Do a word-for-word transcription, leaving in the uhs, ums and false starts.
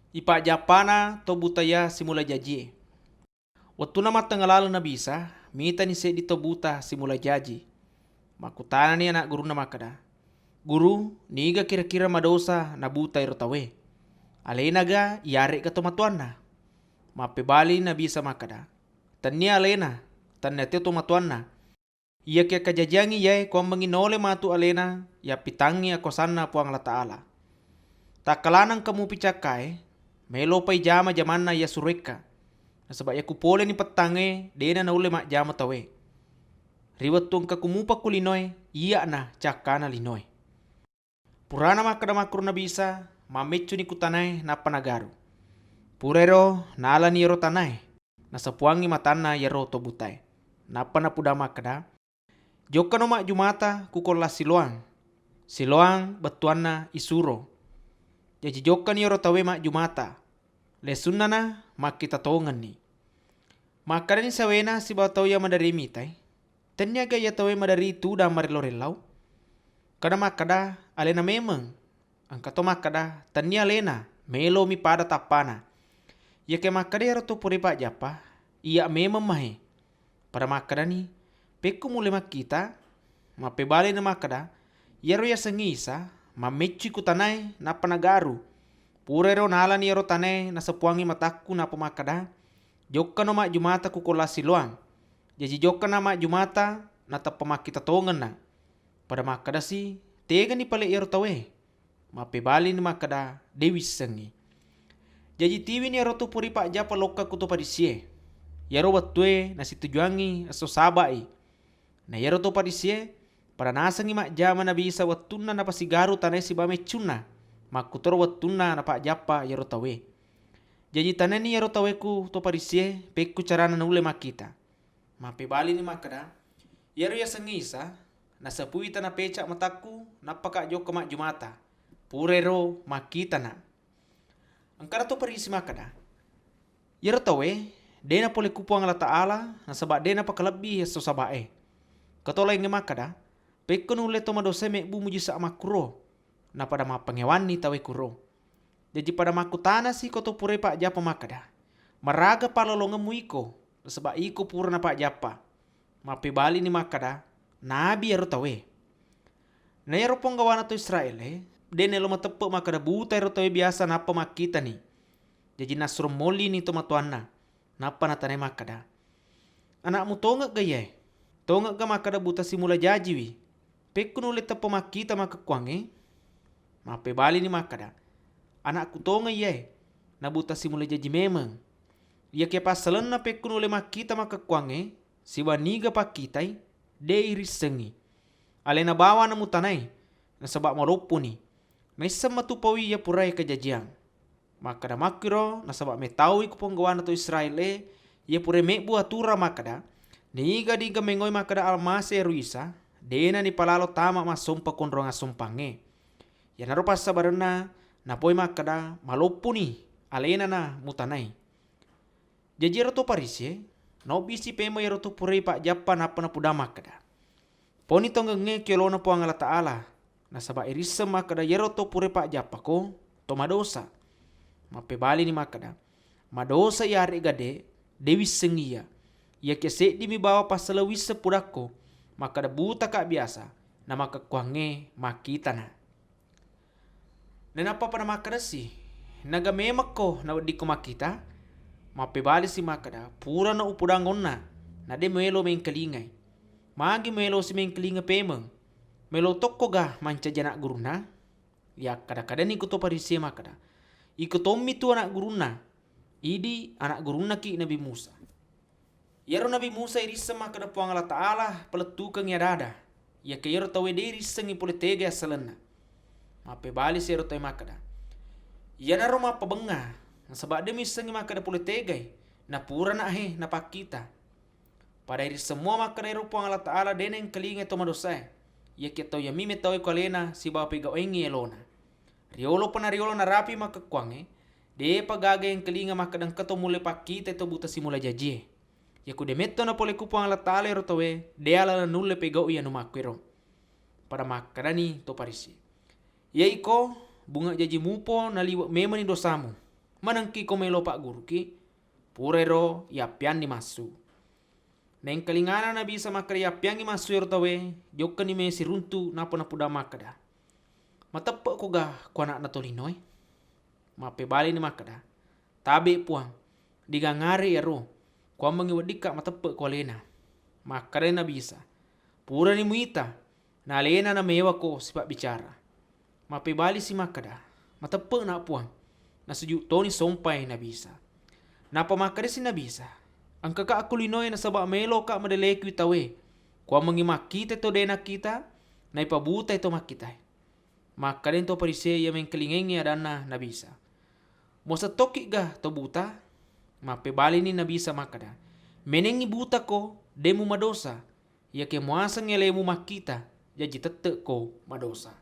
Ipajjappana to buta iya simula jajie. Wettunna mattengnga laleng Nabi Isa, mitani seddi to buta simula jaji. Makkutanani ana' gurunna makkeda, "Guru, niga kira-kira madosa nabuta ero tauwe? Alena ga iyare'ga tomatoanna?" Mappebali Nabi Isa makkeda, "Tennia alena, tennia to tomatoanna. Iyakiya kajajiangngi iyae kuammengngi naole matu alena yappitangngi akuasanna Puang Allah Ta'ala. Takkalanang kamupi cakkae, melopai jama jamanna iya suroekka. Nasaba iya kupoleni pettangnge, de'na naulle majjama tauwe. Ri wettu engka kumupa ku linoe, iya'na cakkana linoe." Purana makkeda makkuro Nabi Isa, mammeccuni ku tanae nappa nagaru. Purairo nalani iyaro tanae, nasapuangngi matanna iyaro to butae. Nappa napuda makkeda, "Jokkano majjumata ku kolla Siloam." Siloam bettuanna isuro. Jaji jokkani iyaro tauwe majjumata. Lesunnana makkita tongenni. Makkedani sawena sibawa tau iya maderri mitai, "Tenniaga iya tauwe maderri tudang marellau-rellau?" Kada makkeda, "Alena memeng." Engka to makkeda, "Tennia alena, melomi pada tappana." Iyakiya makkeda iyaro to pura ipajjappa, "Iya memeng mahe." Pada makkedani, "Pekku mulle makkita?" Mappebalini makkeda, "Iyaro yasengnge Isa, mammeccui ku tanae nappa nagaru." Purairo nalani iyaro tanae nasapuangngi matakku nappa makkeda, "Jokkano majjumata ku kolla Siloam." Jaji jokkana majjumata, nateppa makkita tongenna. Pada makkedasi, "Tegani pale iyaro tauwe?" Mappebalini makkeda, "De wissengngi." Jaji tiwini iyaro to pura ipajjappa lokka ku to Farisie. Iyaro wettue nasitujuangngi esso Saba'i. Na iyaro to Farisie pada nasengngi majjama Nabi Isa wettunna napasigaru tanae sibawa meccunna, makkutoro wettunna napajjappa iyaro tauwe. Jaji tanani iyaro tauwe ku to Farisie pekku carana naulle makkita. Mappebalini makkeda, "Iyaro yasengnge Isa, nasapui tanapeca matakku, nappaka jokka majjumata. Purairo makkitana." Engkana to Farisi makkeda, "Iyaro tauwe de napole ku Puang Allah Ta'ala, nasaba de napakalebbi esso Sabae." Engka to laingnge makkeda, "Pekko nulle to madosae mebbu mujisa makkuro?" Napada mappangewanni tauwe kuro. Jaji pada makkutanasi ko to pura ipajjappa makkeda, "Maraga pallolongemmu iko, nasaba iko pura napajjappa?" Mappebalini makkeda, "Nabi iyaro tauwe." Na iyaro ponggawana to Israel e, de naelo mateppe makkeda buta iyaro tauwe biasa nappa makkitani. Jaji nassuro mollini tomatoanna. Nappa natanai makkeda, "Ana'mu tongegga iyae? Tongegga makkeda buta simula jajiwi? Pekku nulle teppa makkita makkekkuangnge?" Mappebalini makkeda, "Ana'ku tongeng iyae, na buta simula jaji memeng. Iyakiya passalenna pekku nulle makkita makkekkuangnge, sibawa niga pakkitai, de irissengngi. Alena bawang namutanai, nasaba maloppuni. Naisseng matu paui iya purae kajajiang." Makkeda makkiro nasaba metaui ku ponggawana to Israel e, iya pura mebbu aturang makkeda, niga-niga mengoi makkeda Almasi ero Isa, dena nipalalo tama massompa konrong assompangnge. Iyanaro passabarenna napoi makkeda, "Maloppuni, alena na mutanai." Jaji ero to Farisie naobbisi pemeng ero to pura ipajjappa nappa napuda makkeda, "Poni tongengnge ki yolona Puang Allah Ta'ala, nasaba irisseng makkeda iyaro to pura ipajjappako to madosa." Mappebalini makkeda, "Madosa iyare'ga de, de wisseng iya. Iyakiya seddimi bawang passaleng wisseng pudakko, makkeda butaka biasa, na makkekkuangnge makkitana." Nainappa pada makkedasi, "Naga memekko naweddikko makkita?" Mappebalisi makkeda, "Purana upudang onna, na de muelo mengkalingai." "Magi muelosi mengkalinga pemeng? Muelo tokko ga mancaji anak gurunna?" Yakkada-kadani ku to Farisie makkeda, "Iko tommi tu anak gurunna, idi anak gurunnaki Nabi Musa." Iyaro Nabi Musa irisseng makkeda Puang Allah Ta'ala palettukengngi ada-ada, iyakiya iyaro tauwe de irissengngi pole tegai assalenna. Mappebalisi ero tauwe makkeda, "Iyanaro mappabengnga, nasaba de muissengngi makkeda pole tegai, na purana he napakkita." Pada irisseng mua makkeda ero Puang Allah Ta'ala de naengkalingai to madosae, iyakiya tau yami metauwe ku alena sibawa pegauengngi elona. Riolopa nariolo narapi makkekkuangnge, depa gaga engkalinga makkeda engka to mulle pakkitai to buta simula jajie. Iyaku de metto napole ku Puang Allah Ta'ala ero tauwe, de alana nulle pegau'i anu makkuero. Pada makkedani to Farisi, "Iya iko, bunga jaji mupo naliwe memenni dosamu. Manengki ko melo pagguruki?" Purairo yappianni massu. Naengkalingana Nabi Isa makkeda yappiangngi massu ero tauwe, jokkani mesi runtu nappa napuda makkeda, "Mateppe'ko ga ko ana'na tolinoe?" Mappebalini makkeda, "Tabe, Puang, digangare iyaro, kuammengngi weddikka mateppe ko alena." Makkeda Nabi Isa, "Purani muita, na alena namewako sipabbicara." Mappebalisi makkeda, "Mateppe'na, Puang." Nasuju toni sompai Nabi Isa. Nappa makkedasi Nabi Isa, "Engkaka ko linoe nasaba meloka madelekiwi tauwe. Kuammengngi makkitai to de nakkita, naipabutai to makkitae." Makkedani to Farisia iya mengkalingaingngi adanna Nabi Isa, "Muaseng tokki'ga to buta?" Mappebalini Nabi Isa makkeda, "Menengngi butako, de mumadosa. Iyake muaseng elemu makkita, jaji tette'ko madosa."